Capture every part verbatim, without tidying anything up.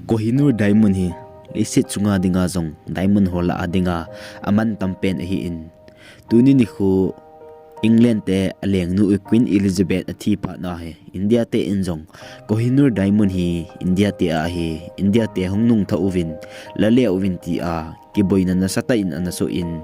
Kohinoor Diamond hi leiset chunga dinga jong diamond ho lah a dinga aman tam pen ahin. Tuni nikho England te alengnu Queen Elizabeth athi phat na hi India te in jong Kohinoor Diamond hi India te a hi, India te hung nung tha uvin, la le uvin tia kiboina nasatah in ana soh in.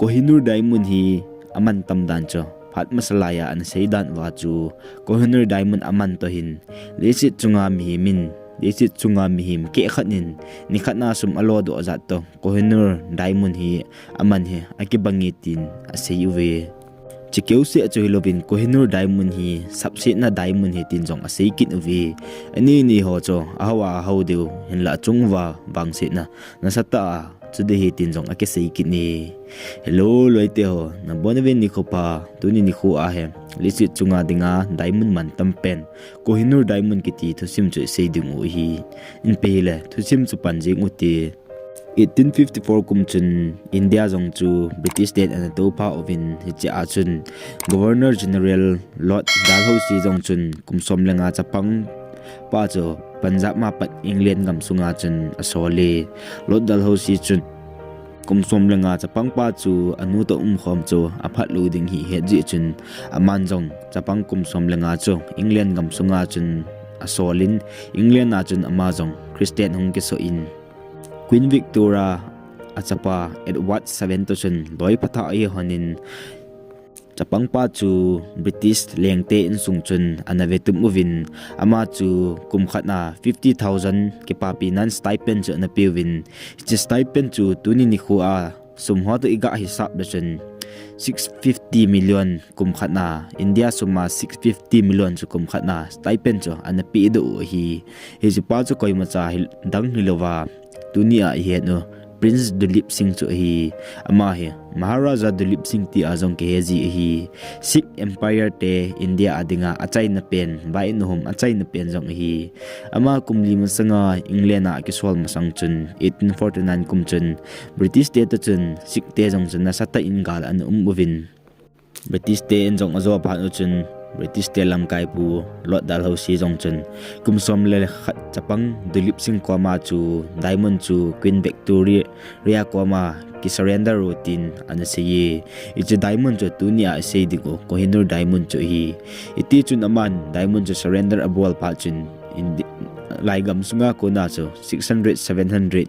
Kohinoor Diamond hi aman tam dan chu phat masa laiya ana sei dan uva chu Kohinoor Diamond aman toh hin leiset chunga mihem in, leiset chunga mihem keh khat in nikhat na sum alo doh jat toh Kohinoor Diamond hi aman hi akibang e tin asei uve. Chukeu seh chu hilouvin Kohinoor Diamond hi sapsetna diamond hi tin jong asei kit uve. Ani ni ho chu aho a aho diu hinlah achung uva vangsetna nasatah a chu ding hi tin jong akisei kit e. Hello loite ho, nabon uvem nikho pha. Tuni nikho a hi leiset chunga dinga diamond man tam pen Kohinoor Diamond kiti thusim chu isei ding u ahi. Inpe hile thusim chu pan jing u hite. Eighteen fifty-four kum chun India jong chu British ten ana toupha uvin, hiche a chun Governor General Lord Dalhousie jong chun kum som le nga chapang pa chu Punjab ma pat England gam sunga chun asol e. Lord Dalhousie chun kum som le nga chapang pa chu anu toh umkhom chu aphat lou ding hi ahet jeh chun aman jong chapang kum som le nga chu England gam sunga chun asol in, England a chun ama jong Christian hung kisoh in, Queen Victoria achapa Edward seven toh chun loi phatah ahi hon in, chapang pa chu British lengte insung chun ana vetup uvin, ama chu kum khat na fifty thousand kipapi nan stipend chu ana peuvin, hiche stipend chu tuni nikho a sum ho toh iga hisap le chun six fifty million kum khat na, India sum a six fifty million chu kum khat na stipend chu ana pe doh u ahi. Hiche pa chu koima cha hi, dang hilouva, tuni a ihet u Prince Duleep Singh chu ahi. Ama hi Maharaja Duleep Singh tia jong kihe ji ahi. Sikh Empire te India a dinga achaina pen, vai in ahom achaina pen jong ahi. Ama kum li masanga England a akisol masang chun eighteen forty-nine kum chun British te toh chun Sikh te jong chun nasatah in gal ana um uvin, British te in jong ajo phat u chun British te lamkai pu Lord Dalhousie jong chun kum som le khat chapang Duleep Singh koma chu diamond chu Queen Victoria koma ki surrender u tin ana sei e. Hiche diamond chu tuni a isei ding u Kohinoor Diamond chu ahi. Hiti chun aman diamond chu surrender abol phat chun Indi-, lai gam sunga kona chu six hundred, seven hundred,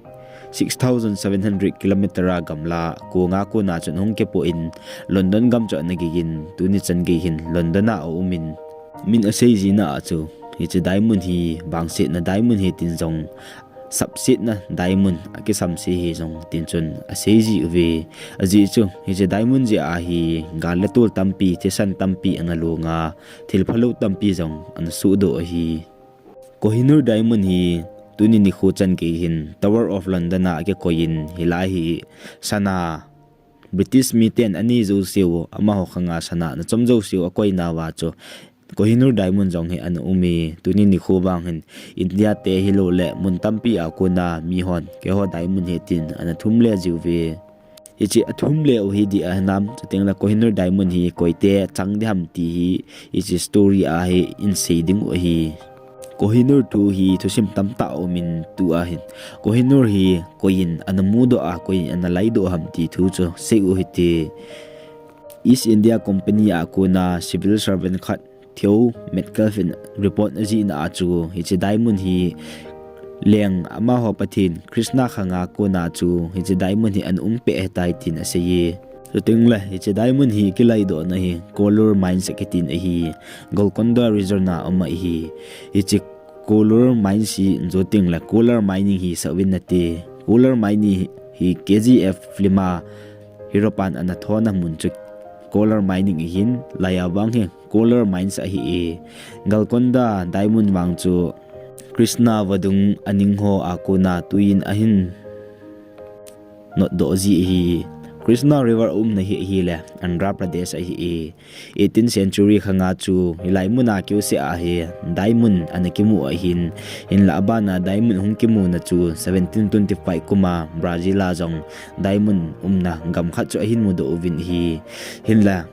six thousand seven hundred kilometer a gamla konga kona chun hung kipoh in London gam chu ana gei in, tuni chan gei hin London a aum in, min asei jina a chu hiche diamond hi vangsetna diamond hi tin jong sapsetna diamond akisamse hi jong tin chun asei ji uve. Ajeh chu hiche diamond jeh a hi gal le tol tampi, thisan tampi ana long a, thil phalou tampi jong ana sohdoh ahi. Kohinoor Diamond hi tuni nikho chan gei hin Tower of London a akikoi in, hilai hi sana, British miten anei jouseu, amaho khanga sana ana chom jouseu akoinauva chu Kohinoor Diamond jong hi ana um e. Tuni nikho vang hin India te hilou le mun tampi a kona mihon keiho diamond hi tin ana thum le jiuve. Hiche athum le u hi dih ahinam, chuteng le Kohinoor Diamond hi koite chang ding ham ti hi, hiche story a hi isei ding u ahi. Kohinoor thu hi thusim tamtah aumin, tua hin Kohinoor hi koiyin ana mudoh a, koiyin ana laidoh ham ti thu chu sei u hite. East India Company a kona civil servant khat Theo Metcalfe in report ajihna a chu hiche diamond hi leng amaho pathen Krishna khanga kona chu hiche diamond hi ana um peh ahitai tin asei e. Chuteng le hiche diamond hi kilaidohna hi Kollur Mines akitin ahi. Golconda Region a um ahi. Hiche Kollur Mines hi joteng le Kolar Mining hi seuvin nate. Kolar Mining hi K G F film a hero pan ana thona mun chu Kolar Mining ahin, laiya vang hi Kollur Mines ahi e. Golconda Diamond vang chu Krishna vadung aning ho a kona tuiyin ahin notdoh ji ahi. Krishna River umna hi ahile Andhra Pradesh ahi e. Eighteenth century khanga chu hilai muna kiuseh a hi diamond ana kimu ahin, hinla abana diamond hung kimuna chu seventeen twenty-five kuma Brazil a jong diamond umna gam khat chu ahin mudoh uvin ahi. Hinla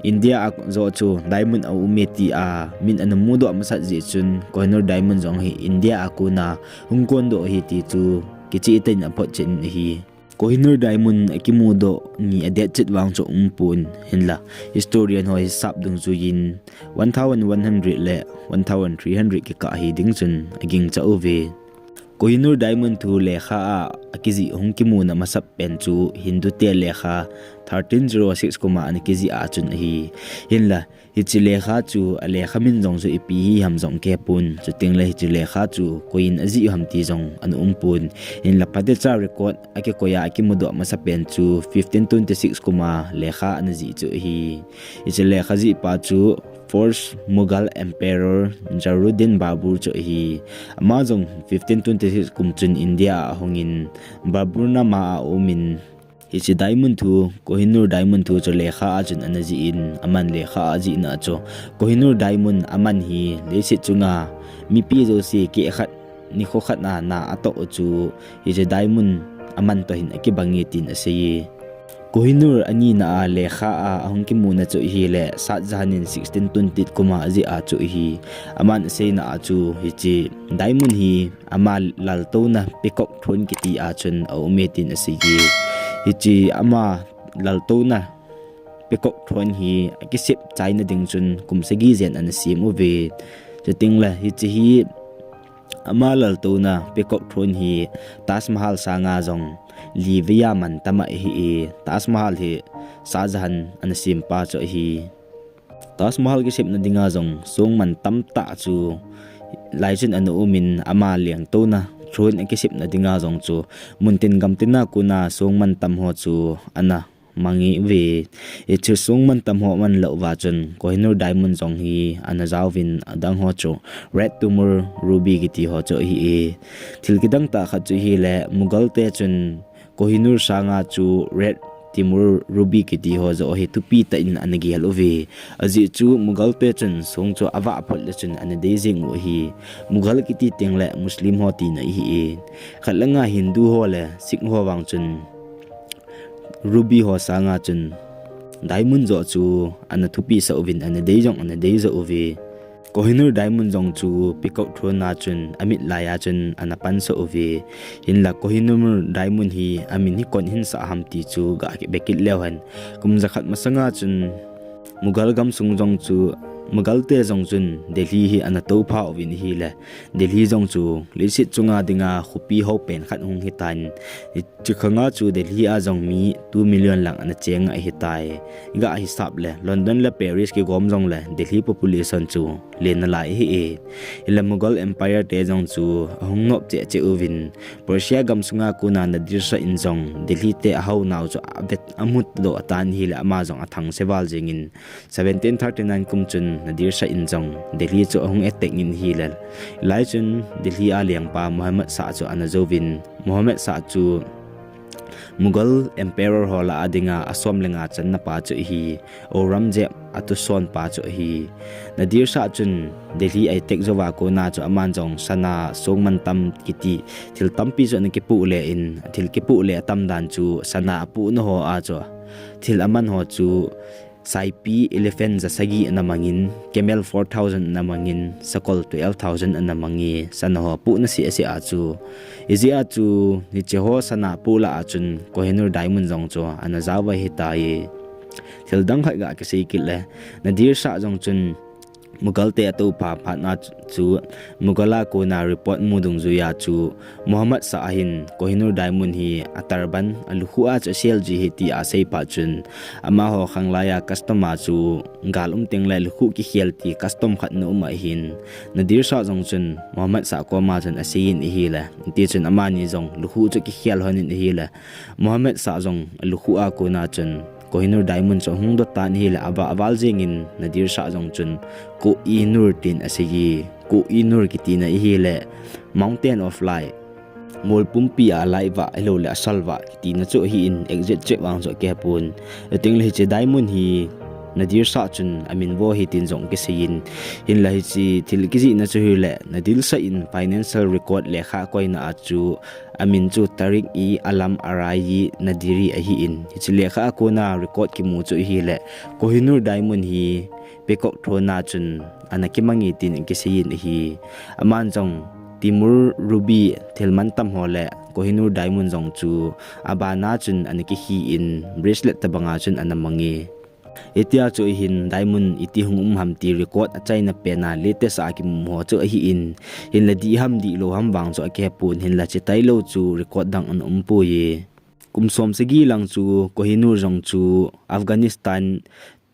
India a joh chu diamond aum e tia min ana mudoh masat jeh chun Kohinoor diamond jong hi India a kona hung kondoh ahi ti chu kicheh tah in aphot chen ahi. Kohinoor diamond akimudoh ni adet chet vang chu umpon, hinla historian ho hisap dungjuiyin one thousand one hundred le one thousand three hundred kikah hi ding chun agingcha uve. Kohinoor diamond thu lekha a akijih hung kimuna masat pen chu Hindu te lekha thirteen zero six kuma ana kijih a chun ahi. Hinla hiche lekha chu alekha min jong chu ipi hi ham jong kihepon, chutengle hiche lekha chu koiyin ajih u ham ti jong ana umpon. Hinla phatecha record akikoi a akimudoh masa pen chu fifteen twenty six kuma lekha ana jih chu ahi. Hiche lekha jihpa chu first Mughal Emperor Jalaluddin Babur chu ahi. Ama jong fifteen twenty six kum chun India a ahungin Baburnama a aumin, hiche diamond thu, Kohinoor diamond thu chu lekha a chun ana jihin, aman lekha a ajihna chu Kohinoor diamond aman hi leiset chunga mipi jouse keh khat nikho khat a na atoh u chu hiche diamond aman toh hin akibang e tin aseiye. Kohinoor anina a lekha a ahung kimuna chu ahile Shah Jahan in sixteen twenty kuma ajih a chu ahi. Aman aseina a chu hiche diamond hi ama laltouna Peacock Throne kiti a chun aume tin aseiye. Hiche ama laltouna Peacock Throne hi akisep chaina ding chun kum sagi jen ana sem uve. Chutengle hiche hi ama laltouna Peacock Throne hi Taj Mahal sanga jong livei a mantam ahi e. Taj Mahal hi Shah Jahan ana sempa chu ahi. Taj Mahal kisepna dinga jong song mantam tah chu lai chun ana umin, ama lengtouna throne akisepna dinga jong chu muntin gamtin a kona song mantam ho chu ana mang e uve. Hiche song mantam ho man lou uva chun Kohinoor diamond jong hi ana jaovin, adang ho chu Red Timur Ruby kiti ho chu ahi e. Thil kidang tah khat chu ahile Mughal te chun Kohinoor sanga chu Red Timur Ruby kiti ho joh hi thupi tah in ana gel uve. Ajeh chu Mughal te chun song chu avah phot le chun ana dei jeng u ahi. Mughal kiti tengle Muslim ho tina ahi e. Khat langa Hindu ho le Sikh ho vang chun Ruby ho sanga chun diamond joh chu ana thupi sah uvin, ana dei jong ana dei joh uve. Kohinoor diamond jong chu Peacock Throne a chun amit lai a chun ana pansah uve. Hinla Kohinoor diamond hi amin hi koiin ahinsah ham ti chu gah kibe kit leu hen, kum jakhat masanga chun Mughal gamsung jong chu, Mughal te jong chun Delhi hi ana toupha uvin ahile, Delhi jong chu leiset chunga dinga khopi hou pen khat hung hitan, hiche khanga chu Delhi a jong mi two million lang ana cheng ahitai. Gah hisap le London le Paris kigom jongle Delhi population chu len nalai ahi e. Hinla Mughal Empire te jong chu ahung nop cheh cheh uvin, Persia gamsunga kona Nadir Shah in jong Delhi te ahounau chu avet amut doh atan ahile, ama jong athangse val jengin seventeen thirty nine kum chun Nadir Shah in jong Delhi chu ahung attack in ahile, hilai chun Delhi a lengpa Muhammad Shah chu ana jouvin, Muhammad Shah chu Mughal Emperor ho lah a dinga asom le nga channa pa chu ahi. Aurangzeb atuson pa chu ahi. Nadir Shah chun Delhi a attack jouva kona chu aman jong sana song mantam kiti thil tampi chu ana kipoh le in, thil kipoh le atam dan chu sana apohna ho a chu thil aman ho chu saipi elephant ja sagi ana mangin, camel four thousand ana mangin, sakol twelve thousand ana mang e, sana ho apohna seh seh a chu. Hijeh a chu hiche ho sana apoh lah a chun Kohinoor diamond jong chu ana jaova ahitai. Thil dang khat gah kisei kit le, Nadir Shah jong chun Mughal te atoupha phatna chu Mughal a kona report mu dungjuiya chu Muhammad Shah hin Kohinoor diamond hi aturban, alukhuh a chu asel ji ahi tia asei phat chun, amaho khanglai a custom a chu gal um tengle lukhuh kikhel ti custom khat ana um ahin, Nadir Shah jong chun Muhammad Shah koma chun aseiyin ahile, hiti chun amani jong lukhuh chu kikhel lhonin ahile, Muhammad Shah jong alukhuh a kona chun Kohinoor diamond chu ahung dot tan ahile, avah aval jengin Nadir Shah jong chun Koh-i-Noor tin aseiye. Koh-i-Noor kitina ahile Mountain of Light, mol pumpi a light vah ahiloule asal vah kitina chu ahin, exact cheh vang chu akihepon. Chutengle hiche diamond hi Nadir Shah chun amin vo ahi tin jong kiseiyin, hinla hiche thil kijihna chu hile Nadir Shah in financial record lekha akoina a chu amin chu Tariq-e-Alam Araye Nadiri ahin, hiche lekha a kona record kimu chu ahile Kohinoor Diamond hi Peacock Throne a chun ana kimang e tin kiseiyin ahi. Aman jong Timur Ruby thil mantam ho le Kohinoor Diamond jong chu abana chun ana kikhi in bracelet tabanga chun ana mang e. Hitia chu ahin diamond iti hung um ham ti record achaina pena latest a kimu ho chu ahin, hinla dih ham dihlou ham vang chu akihepon, hinla chetailou chu record dang ana umpoi e. Kum som sagi lang chu Kohinoor jong chu Afghanistan,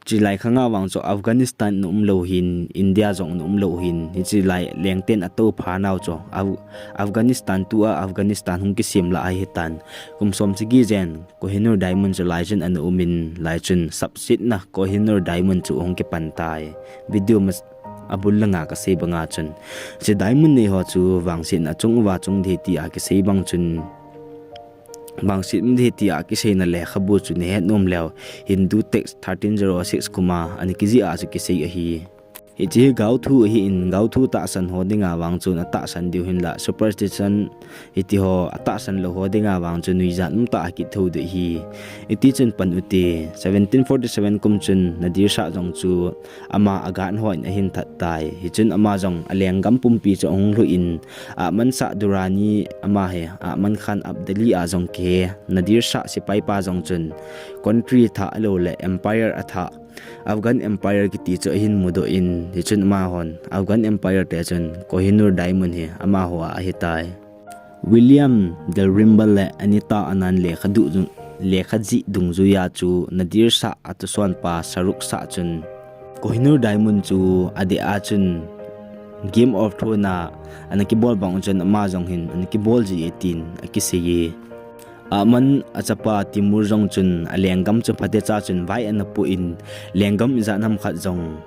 chulai khanga vang chu Afghanistan ana umlou hin, India jong ana umlou hin, hiche lai lengten atoupha nau chu Af-, Afghanistan tua Afghanistan hung kisem lah ahitan. Kum som sagi jen Kohinoor Diamond chu lai chun ana umin, lai chun sapsetna Kohinoor Diamond chu hung kipan tai. Video mas-, abul langa kasei banga chun, hiche diamond nei ho chu vangsetna achung uva achung ding tia kisei bang chun, vangset um ding tia kiseina lekhabu chu nahet nom leu, Hindu Text thirteen zero six kuma ana kijih a chu kisei ahi. Hiche hi gaothu ahin, gaothu tahsan ho dinga vang chun atahsan diu, hinla superstition hitiho atahsan lou ho dinga vang chun nuijat umtah a kitho diu ahi. Hiti chun pan ute, seventeen forty seven kum chun Nadir Shah jong chu ama agan hon ahin that tai. Hichun ama jong alenggam pumpi chu ahung lhuh in, Ahmad Shah Durrani ama hi Ahmad Khan Abdali a jong kihe, Nadir Shah sepai pa jong chun country athah lou le empire athah, Afghan Empire kiti chu ahin mudoh in, hichun amahon Afghan Empire te chun Kohinoor Diamond hi amaho a ahitai. William Dalrymple le Anita Anand lekha duh jung, lekha jih dungjuia chu Nadir Shah athuson pa Shahrukh Shah chun Kohinoor Diamond chu adeh a chun Game of Thrones a ana kibol bang chun ama jong hin ana kibol ji e tin akisei e. Aman achapa Timur jong chun alenggam chu phatecha chun vai ana pu in, lenggam ijat ham khat jong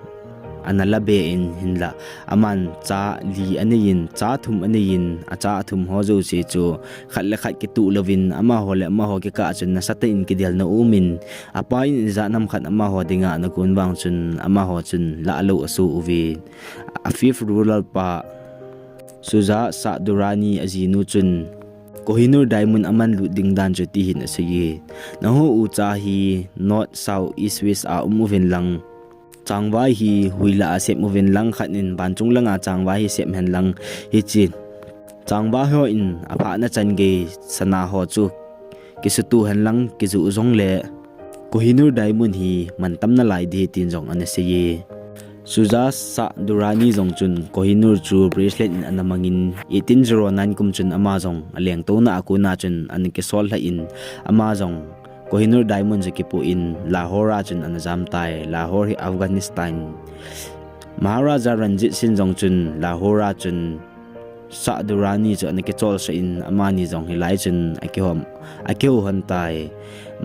ana labe in, hinla aman cha li anei in, cha thum anei in, acha athum ho jouse chu khat le khat kituh louvin, amaho le amaho kikah a chun nasatah in kidelna um in, apa in ijat ham khat amaho dinga ana gon vang chun amaho chun lah lou aso uve. A fifth ruler pa Shuja Shah Durrani ajinu chun Kohinoor Diamond aman lut ding dan chu ti hin asei e. Nangho ucha hi north, south, east, west a um uvin lang, changvai hi huilah a sem uvin lang, khat in vanchung langa changvai hi sem hen lang, hiche changvai ho in aphahna chan gei sana ho chu kisutu hen lang, kijuh jong le Kohinoor Diamond hi mantam nalai ding tin jong ana sei e. Shuja Shah Durrani jong chun Kohinoor chu bracelet in ana mangin, eighteen zero nine kum chun ama jong alengtouna a kona chun ana kisol lhah in, ama jong Kohinoor Diamond chu kipoh in Lahore a chun ana jam tai. Lahore hi Afghanistan. Maharaja Ranjit Singh jong chun Lahore a chun Shah Durrani chu ana kicholsah in, amani jong hilai chun akihom, akihou hon tai.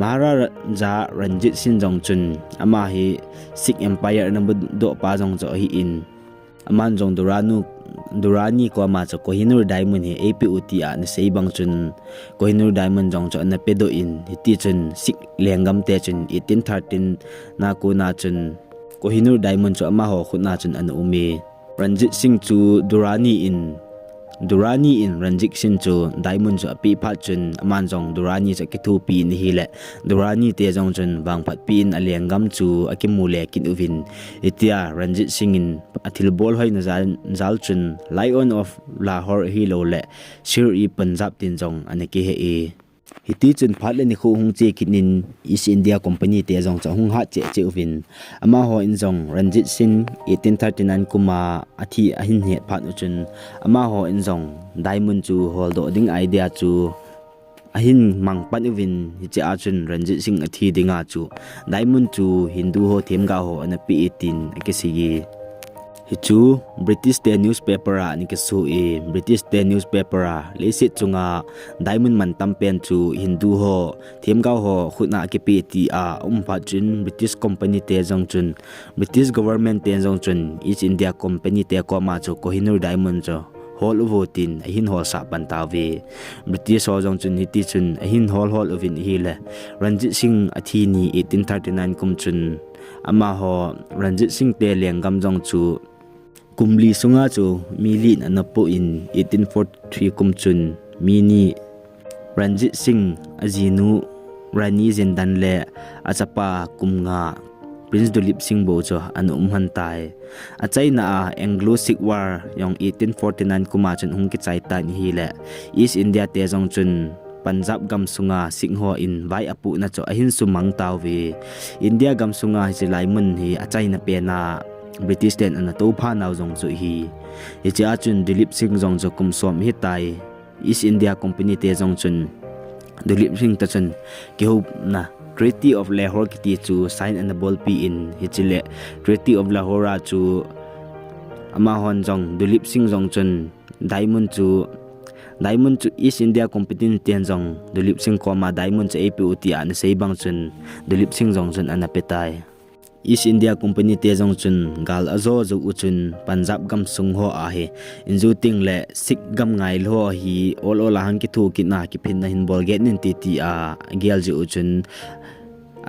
Maharaja Ranjit Singh jong chun ama hi Sikh Empire ana mudoh pa jong chu ahin, aman jong Durrani, Durrani koma chu Kohinoor Diamond hi eipeh u tia ana sei bang chun Kohinoor Diamond jong chu ana pedoh in, hiti chun Sikh lenggam te chun eighteen thirteen na kona chun Kohinoor Diamond chu amaho khut na chun ana um e. Ranjit Singh chu Durrani in, Durrani in Ranjit Singh chu diamond chu apeh phat chun aman jong Durrani chu akithopi in ahile, Durrani te jong chun vangphatpi in alenggam chu akimu le kit uvin, hitia Ranjit Singh in athilbol hoina jal, jal chun Lion of Lahore ahilou le Sher-e-Punjab tin jong ana kihe e. Hiti chun phat le nikho hung che kit in East India Company te jong chu ahung hat cheh cheh uvin, amaho in jong Ranjit Singh eighteen thirty-nine kum a athi ahin het phat u chun, amaho in jong diamond chu holdoh ding idea chu ahin mang pan uvin, hiche a chun Ranjit Singh athi dinga chu diamond chu Hindu ho themgao ho ana pe e tin akisei e. Hichu British te newspaper a ana kiso e. British te newspaper a leiset chunga diamond mantam pen chu Hindu ho themgao ho khut na akipe tia aum phat chun British company te jong chun, British government te jong chun East India Company te koma chu Kohinoor Diamond chu hol uvo tin ahin holsah pan tauve. British ho jong chun hiti chun ahin hol hol uvin ahile, Ranjit Singh athi ni eighteen thirty-nine kum chun Amaho Ranjit Singh te lenggam jong chu kum li sunga chu mi li in ana poh in eighteen forty-three kum chun mi ni Ranjit Singh ajinu Rani Jindal le achapa kum nga Prince Duleep Singh bou chu ana um lhon tai. Achaina a Anglo-Sikh War jong eighteen forty-nine kum a chun hung kichai tan ahile East India te jong chun Punjab gam sunga Sikh ho in vai apuhna chu ahin sumang tauve. India gam sunga hiche lai mun hi achaina pen a British ten ana toupha nau jong chu ahi. Hiche a chun Duleep Singh jong chu kum som ahitai. East India Company te jong chun Duleep Singh toh chun kihouna Treaty of Lahore kiti chu sign ana bolpi in, hiche le Treaty of Lahore a chu amahon jong Duleep Singh jong chun diamond chu, diamond chu East India Company ten jong Duleep Singh koma diamond chu eipeh u tia ana sei bang chun Duleep Singh jong chun ana pe tai. East India Company te jong chun gal ajo jou u chun Punjab gam sung ho a hi inju ting le Sikh gam ngailou ho hi ol ol a hung kitho kit na kiphinna hin bol get in ti tia agel jeh u chun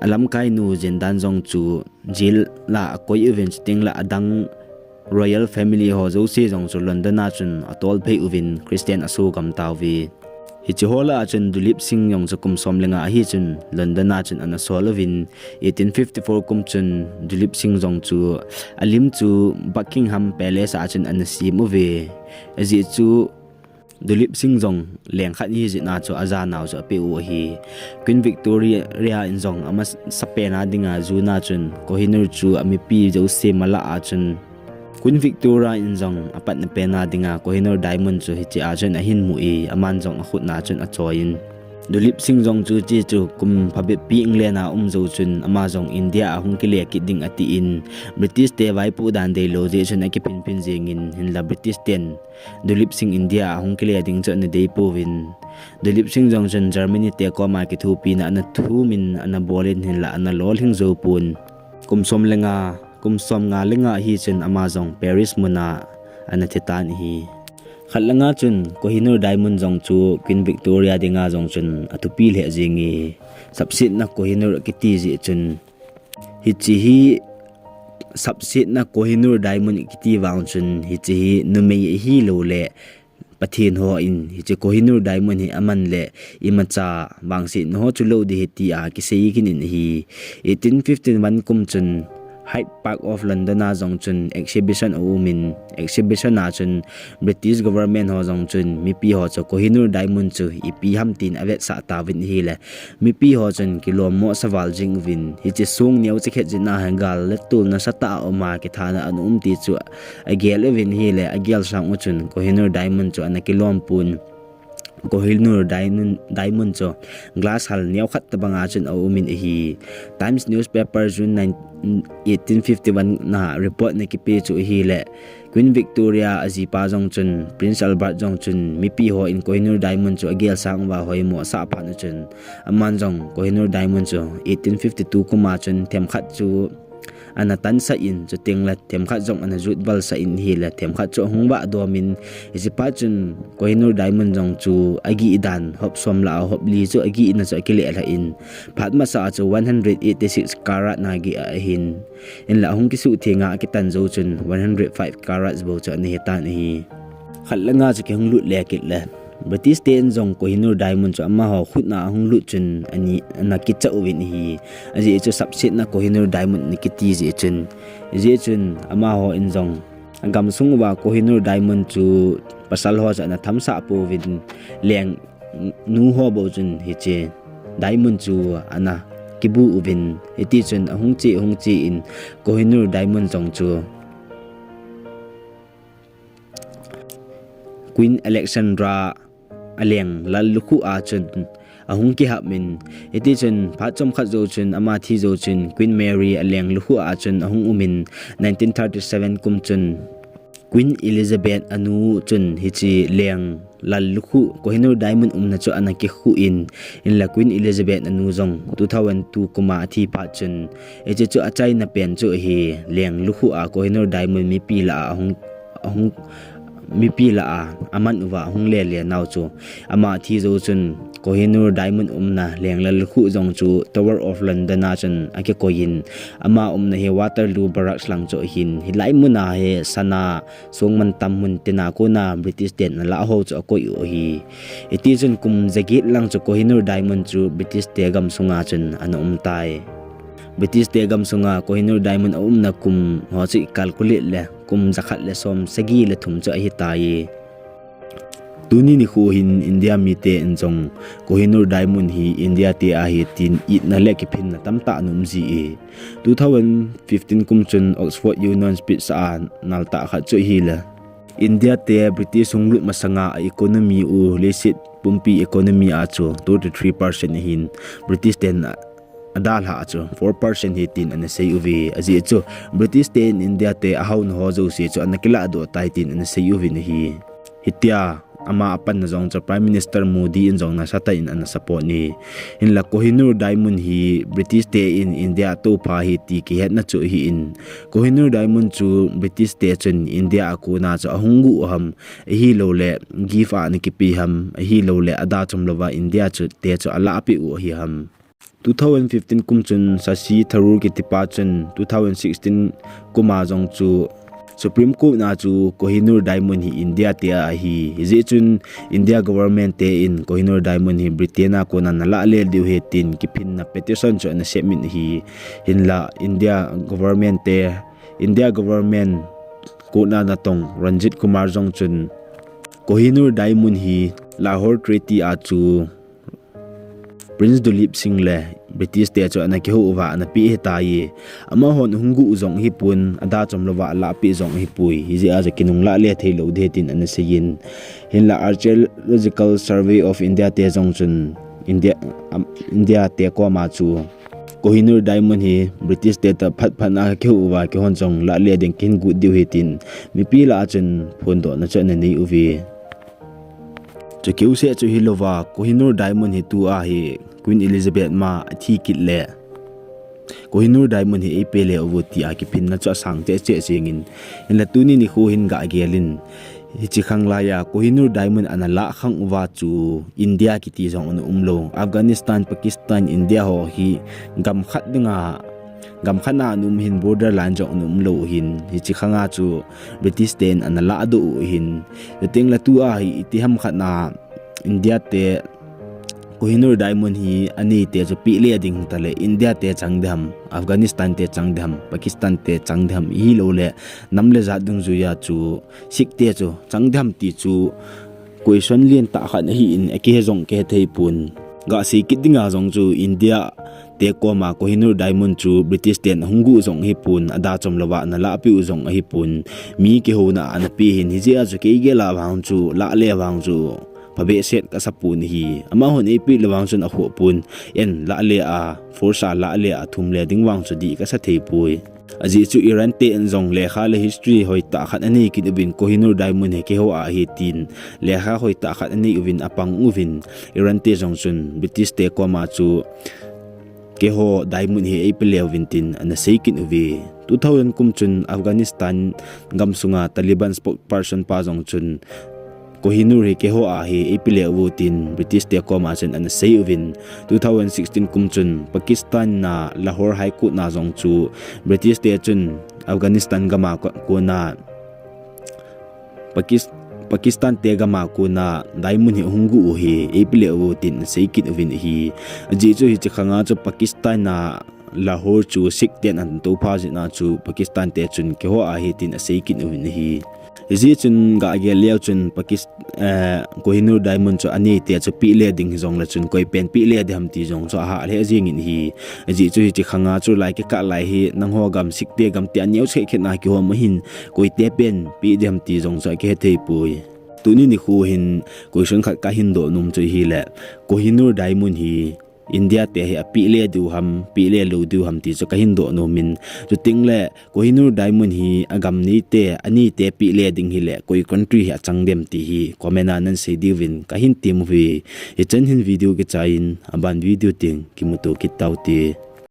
alamkai nu Jindal jong chu jail a akoi uvin, chuting le adang royal family ho jouse jong chu London a chun atol phei uvin Christian aso gam tauve. Hiche ho lah a chun Duleep Singh jong chu kum som le nga ahi chun London a chun ana sol uvin, eighteen fifty-four kum chun Duleep Singh jong chu alim chu Buckingham Palace a chun ana sem uve. Ajeh chu Duleep Singh jong leng khat ahi jeh a chu ajanau chu apeh u ahi. Queen Victoria in jong amasapen a dinga jun a chun Kohinoor chu amipi jouse malah a chun Queen Victoria in jong apatna pen a dinga Kohinoor Diamond chu hiche a chun ahin mu e, aman jong akhut na chun achoi in. Duleep Singh jong chu hiche chu kum phabep pi England a um jou chun ama jong India a hung kile kit ding ati in, British te vaipoh dan deilou jeh chun akiphin phin jeng in, hinla British ten Duleep Singh India a hung kile ding chu ana dei pouvin. Duleep Singh jong chun Germany te koma kithopina ana thum in ana bol in, hinla ana lolhing jou pon. Kum som le nga, kum som nga le nga ahi chun ama jong Paris mun a ana thi tan ahi. Khat le nga chun Kohinoor Diamond jong chu Queen Victoria dinga jong chun athupi lheh jeng e. Sapsetna Kohinoor akiti jeh chun hiche hi, sapsetna Kohinoor Diamond kiti vang chun hiche hi numei ahilou le Pathen ho in hiche Kohinoor Diamond hi aman le imacha vangsetna ho chu lou ding ahi tia kisei kit in ahi. Eighteen fifty-one kum chun Hyde Park of London a jong chun exhibition aum in, exhibition a chun British government ho jong chun mipi ho chu Kohinoor Diamond chu ipi ham tin avetsah tauvin ahile, mipi ho chun kilom mo sa val jing uvin, hiche song neo chakhet jeh a hi gal le tol nasatah a um a kithana ana um ti chu agel uvin ahile, agel sang u chun Kohinoor Diamond chu ana kilom pon. Kohinoor Diamond, Diamond chu glass hal neo khat tabang a chun aum in ahi. Times newspaper June nine, eighteen fifty-one na report na kipe chu ahile, Queen Victoria ajipa jong chun, Prince Albert jong chun, mipi ho in Kohinoor Diamond chu agel sang uva hoimo asah phat u chun, aman jong Kohinoor Diamond chu eighteen fifty-two kum a chun themkhat chu ana tansah in, chuting le themkhat jong ana jut valsah in ahile, themkhat chu ahung vah dom in, hiche phat chun Kohinoor Diamond jong chu agih dan hop som lah a hop li chu agihna chu akile lhah in, phat masa a chu one hundred eighty-six carat na gih ahin, hinla ahung kisuhtheng a akitan jou chun one hundred five carats bou chu ana hi tan ahi. Khat le nga chu kihung lut le kit le, British ten jong Kohinoor Diamond chu amaho khut na ahung lut chun ani, ana kicha uvin ahi. Ajeh chu sapsetna Kohinoor Diamond ana kiti jeh chun, ajeh chun amaho in jong agam sung uva Kohinoor Diamond chu pasal ho chu ana thamsah pouvin, lengnu ho bou chun hiche diamond chu ana kibu uvin, hiti chun ahung che, ahung che in Kohinoor Diamond jong chu Queen Alexandra aleng lal lukhuh a chun ahung kihap in, hiti chun phat chomkhat jou chun ama thi jou chun Queen Mary aleng lukhuh a chun ahung um in, nineteen thirty-seven kum chun Queen Elizabeth anu chun hiche leng lal lukhuh Kohinoor Diamond umna chu ana kikhuh in, hinla Queen Elizabeth anu jong two thousand two kum a athi phat chun, hiche chu achaina pen chu ahi, leng lukhuh a Kohinoor Diamond mipi lah a ahung, ahung, mipi lah a aman uva ahung lele nau chu, ama thi jou chun Kohinoor Diamond umna Lenglal khu jong chu Tower of London a chun akikoi in, ama umna hi Waterloo Barracks lang chu ahin, hilai muna hi sana songmantam mun tina kona British ten ana lah ho chu akoi u ahi. Hiti chun kum jaget lang chu Kohinoor Diamond chu British te gam sunga chun ana um tai. British te gam sunga Kohinoor Diamond aumna kum ho chu i calculate le kum jakhat le som sagi le thum chu ahitai. Tuni nikho hin India mite in jong Kohinoor Diamond hi India te ahi tin itna le kiphinna tamtah ana um ji e. Two thousand fifteen kum chun Oxford Union Speech a naltah khat chu ahile, India te British hung lut masanga a economy u leiset pumpi economy a chu two to three percent ahin, British ten adalhah chu four percent hi tin ana sei uve. Ajeh chu British ten India te ahaona ho jouse chu ana kilahdoh tai tin ana sei uvin ahi. Hitia ama apanna jong chu Prime Minister Modi in jong nasatah in ana support e. Hinla Kohinoor Diamond hi British te in India a toupha ahi ti kihetna chu ahin, Kohinoor Diamond chu British te chun India a kona chu ahung guh u ham, ahilouleh gift a ana kipe ham, ahilouleh ada chom louva India chu te chu alahpeh u ahi ham. Two thousand fifteen kum chun Shashi Tharoor kitipa chun two thousand sixteen kum a jong chu Supreme Court na chu Kohinoor Diamond hi India te ahi. Hijeh chun India government te in Kohinoor Diamond hi Britain a kona nalah le diu ahi tin kiphinna petition chu ana submit ahi. Hinla India government te, India government court na natong Ranjit Kumar jong chun Kohinoor Diamond hi Lahore Treaty a chu Prince Duleep Singh le British te chu ana kihou uva ana peh ahitai. Amahon ahung guh u jong ahipon, ada chom louva alahpeh jong ahipoi. Hijeh a chu kinung lah le thei lou ding ahi tin ana seiyin. Hinla Archaeological Survey of India te jong chun India, am, India te koma chu Kohinoor Diamond hi British te toh phat phat na kihou uva, keihon jong lah le ding kahin got diu ahi tin mipi lah a chun phondohna chu ana nei uve. Chukeu seh chu hilouva, Kohinoor Diamond hi tua hi Queen Elizabeth ma athi kit le Kohinoor Diamond hi eipeh le uvo tia kiphinna chu asang cheh cheh jengin, hinla tuni nikho hin gah gel in, hiche khang laiya Kohinoor Diamond ana lah khang uva chu India kiti jong ana um lou. Afghanistan, Pakistan, India ho hi gam khat dinga, gam khat na ana um hin border line jong ana um lou hin, hiche khanga chu British ten ana lahdoh u hin. Chuteng le tua hi itiham khat na India te Kohinoor Diamond hi anei te chu peh le ding hita le India te chang ding ham, Afghanistan te chang ding ham, Pakistan te chang ding ham, ahilouleh nam le jat dungjuiya chu Sikh te chu chang ding ham ti chu question lentah khat ahin, akihe jong kihe thei pon. Gah sei kit dinga jong chu India te koma Kohinoor Diamond chu British ten ahung guh jong ahipon, ada chom louva ana lahpeh u jong ahipon. Mi kihouna ana pe hin, hijeh a chu kei gel a vang chu lah le vang chu phabehseh kasa pon ahi. Amahon eipeh le vang chun akhoh pon, en lah le a, force a lah le a thum le ding vang chu dih kasa thei poi. Ajeh chu Iran te in jong lekha le history hoitah khat anei kit uvin, Kohinoor Diamond hi keiho a ahi tin lekha hoitah khat anei uvin, apang uvin, Iran te jong chun British te koma chu keiho diamond hi eipeh le uvin tin ana sei kit uve. Two thousand kum chun Afghanistan gam sunga Taliban spokesperson pa jong chun Kohinoor hi keiho a hi eipeh le uvo tin British te koma chun ana sei uvin. Two thousand sixteen kum chun Pakistan na Lahore High Court na jong chu British te chun Afghanistan gam a ko-, kona Pakis-, Pakistan te gam a kona diamond hi ahung guh u hi eipeh le uvo tin asei kit uvin ahi. Ajeh chu hiche khanga chu Pakistan na Lahore chu Sikh ten ana toupha jeh a chu Pakistan te chun keiho a ahi tin asei kit uvin ahi. Hijeh chun gah gel leu chun Pakis-, eh, Kohinoor diamond chu anei te chu peh le ding hijong le chun koi pen peh le ding ham ti jong chu ahah lheh jengin ahi. Ajeh chu hiche khanga chu lai kikah lai hi nangho gam Sikh te gam te aneo cheh khet na kihom ahin, koi te pen peh ding ham ti jong chu akihe thei poi. Tuni nikho hin question khat kahin doh nom chu ahile, Kohinoor diamond hi India te hi apeh le diu ham, peh le lou diu ham ti chu kahin doh nom in, chuteng le Kohinoor diamond hi agam nei te, anei te peh le ding hile koi country hi achang dem ti hi comment a nan sei diuvin kahin tem uve. Hichan hin video kichai in, aban video teng kimuto kit taute.